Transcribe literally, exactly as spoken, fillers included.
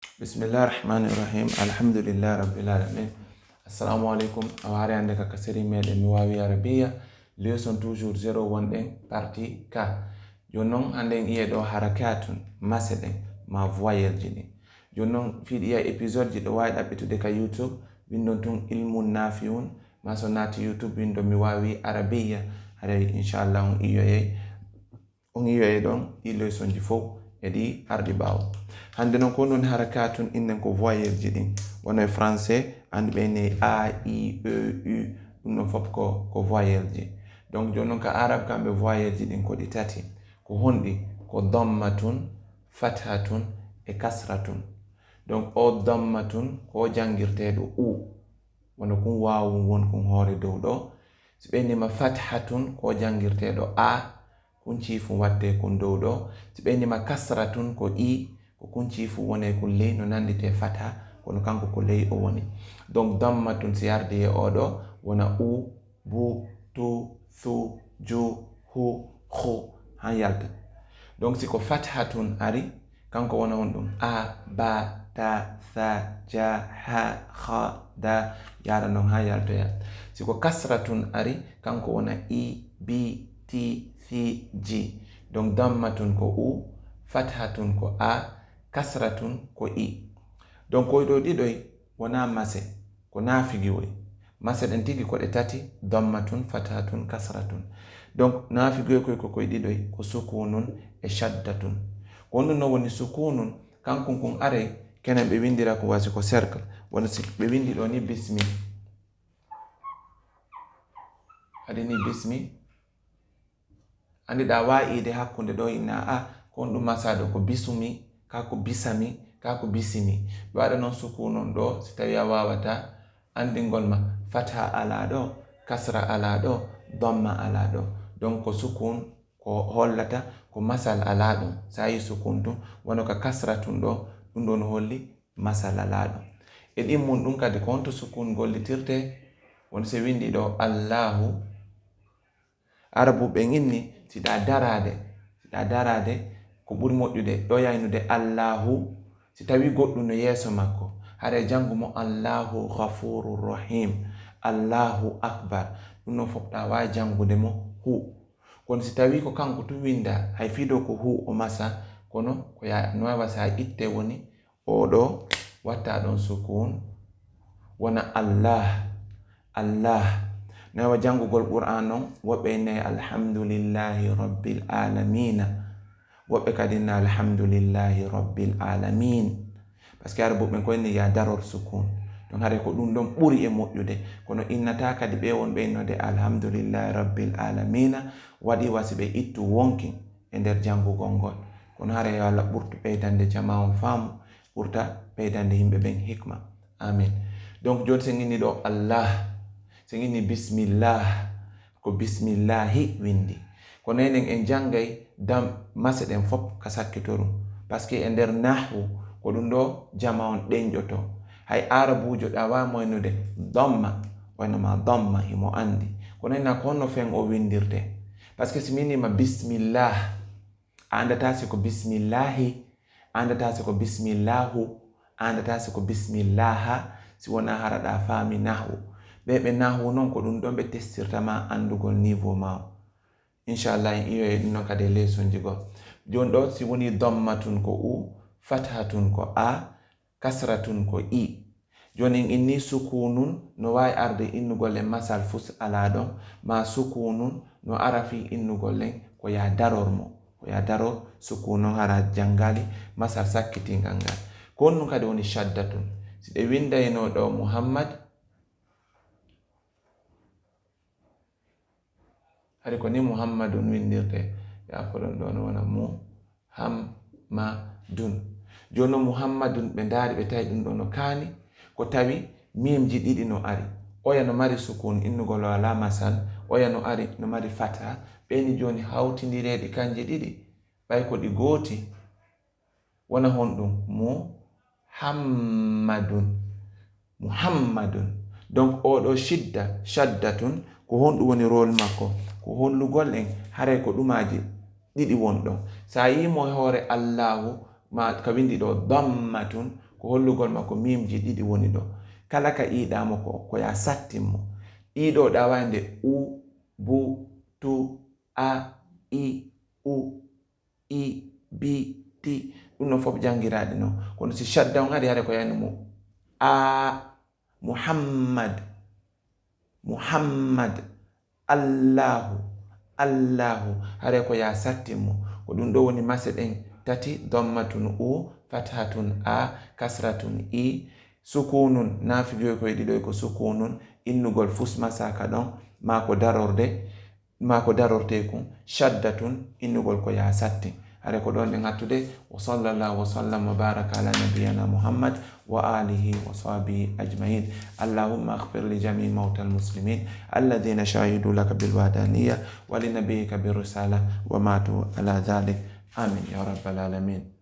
Bismillah rahmani rahim. Alhamdulillah rabbil alamin. Assalamu alaikum. Awari ande kaka seri meɗen mi wawi arabiya. Leçon toujours zéro wonɗen partie ka. Joni noon hande en iye ɗo harakatun, mase ɗen, ma voyelle ji ɗin. Joni noon fiiɗi iya épisode ji ɗo wawi ɗaɓɓitude ka YouTube, windon tun ilmun nafiun, ma so naati YouTube windon mi wawi arabiya. Haray inchallah on iyoyey. On yiyoye ɗon ɗi leçon ji fow e ɗi arɗi ɓaawo. Hannde noon ko non harakatun innen ko voyelle ji ɗin. Wano e français, anndi ɓe ne a, i, e, u, ɗum ɗon fof ko, ko voyelle ji. Donc jooni noon ka arab kamɓe voyelle ji ɗin ko ɗi tati. Ko honɗi? Ko dammatun, fathatun e kasratun. Donc o dammatun ko janngirteeɗo u. Wano kun waawun won kun hoore dow ɗo. Si ɓe innima fathatun ko janngirteeɗo a, kun ciifun wattee kun dow ɗo. Si ɓe innima kasratun ko i, ko kun ciifun wonee kun ley no nannditee fatha, kono kanko ko ley o woni. Donc dammatun si ardii e oo ɗo, wona u, bu, tu, thu, ju, hu, khu, han yalta. Donc si ko fathatun ari, kanko wona honɗum? A, ba, ta, tha, ja, ha, kha, da, yara noon ha yaltoya. Si ko kasratun ari, kanko wona i, bi, ti, thi, ji. Donc dammatun ko u, fathatun ko a, kasratun ko i. Donc koy ɗo ɗiɗoy wona mase, ko naafigiwoy. Mase ɗen tigi ko ɗe tati, dammatun, fathatun, kasratun. Donc naafigiwoy koy ko koy ɗiɗoy, ko sukunun e shaddatun. Ko honɗum non woni sukunun? Kankun kun arey, kenen ɓe windira ko wasi ko cercle. Wano si ɓe windi ɗo ni bismi. Adi ni bismi. Anndi ɗa waawi iide hakkunde ɗo inna a, ko honɗum masa ɗo? Ko bisumi, ka ko bisami, ka ko bisimi. Ɓe waɗa noon sukun on ɗo, si tawi a waawata anndingol ma fatha alaa ɗo, kasra alaa ɗo, damma alaa ɗo. Donc ko sukun ko hollata ko masal alaa ɗum. So a yii sukun tun, wano ka kasra tun ɗo, ɗum ɗo no holli masal alaa ɗum. E ɗimmun ɗum kadi ko honto sukun gollitirte? Woni si windi ɗo Allahu, Arabu ɓen inni, si ɗa daraade, si ɗa daraade, ko ɓuri moƴƴude ɗo yaynude Allahu, si tawi goɗɗum no yeeso makko, haray janngu mo Allahu Ghafurur Rahim, Allahu Akbar. Ɗum ɗon fof ɗa waawi janngude mo hu. Kono si tawi ko kanko tun winda, hay fii ɗo ko hu o masa, kono ko ya no wawa sa itte woni o ɗo watta ɗon sukun, wona Allah, Allah. No wawa janngugol Qur'an non, woɓɓe inna alhamdulillahi rabbil alamina, woɓɓe kadi inna alhamdulillahi rabbil alamin. Parce que Arabu ɓen ko inni ya daror sukun. Donc haray ko ɗum ɗon ɓuri e moƴƴude. Kono innata kadi ɓe wonɓe innode alhamdulillahi rabbil alamina, waɗi wasi ɓe ittu wonkin e nder janngugol ngol. Kono haray yo Allah ɓurtu ɓeydande jama on faamu, ɓurta ɓeydande yimɓe ɓen hikma. Amin. Donc jooni sen inni ɗo Allah, sen inni bismillah, ko bismillahi windi. Kono enen en janngay dam mase ɗen fof ka sakkitorum. Parce que e nder nahwu ko ɗum ɗo jama on ɗenƴoto. Hay Arabuujo ɗa waawi moynude damma, wayno ma damma himo anndi. Kono ena ko honno fen o windirte? Parce que si mi innima bismillah, a anndata si ko bismillahi, a anndata si ko bismillahu, a anndata si ko bismillaha, si wona hara ɗa faami nahwu. Ɓe ɓe nahwu non ko ɗum ɗon ɓe testirta ma anndugol niveau ma o. Inchallah en iyoye ɗum non kadi e leçon ji goo. Jooni ɗo si woni dammatun ko u, fathatun ko a, kasratun ko i. Jooni en inni sukunun no waawi arde innugol en masal fus alaa ɗon, ma sukunun no ara fii innugol en ko ya daror mo, ko ya daror sukun non hara janngaali masal sakkitingal ngal. Ko honɗum kadi woni shaddatun? Si ɗe winndayno ɗo Muhammad, hari ko ni Muhammadun winndirte, ya ko ɗon ɗo no wona mu, ham, ma, dun. Jooni non Muhammadun ɓe ndaari ɓe tawi ɗum ɗo no kaani, ko tawi miimji ɗiɗi no ari. Oya no mari sukun innugol o alaa masal, oya no ari no mari fata, ɓe ni jooni hawtindireeɗi kanji ɗiɗi, ɓay ko ɗi gooti, wona honɗum? Mu, hammadun. Muhammadun. Donc oɗo shidda, shaddatun, ko honɗum woni rôle makko? Ko hollugol en haray ko ɗumaji ɗiɗi won ɗon. Sa yii mo e hoore Allahu, ma ka windi ɗo dammatun, Ko hollugol ma ko miimji ɗiɗi woni ɗo. Kala ka iiɗaa mo ko, ko yaa sattin mo. Ɗii ɗoo ɗawande u, bu, tu, a, i, u, i, bi, ti. Ɗum ɗon fof janngiraaɗi non. Kono si shadda on ari, hare ko yani mo a, Muhammad, Muhammad, Allahu, Allahu. Hare ko yaa sattin mo. Ko ɗum ɗo woni mase ɗen tati, dammatun u, fathatun a, kasratun i, sukunun, naafijoy koye ɗiɗoy ko sukunun, innugol fus masaka ɗon, maa ko darorde, maa ko darortee kun, shaddatun, innugol ko yaa sattin. Hare ko ɗon ɗe ŋattude. Wa sallallahu wa sallam wa baraka ala nabiyyina Muhammad wa alihi wa sahbihi ajma'in. Allahumma ighfir li jami'i mawtal muslimin alladhina shahidu laka bil wahdaniyya wa li nabiyyika bir risala wa matu ala dhalik. Amin ya rabbal alamin.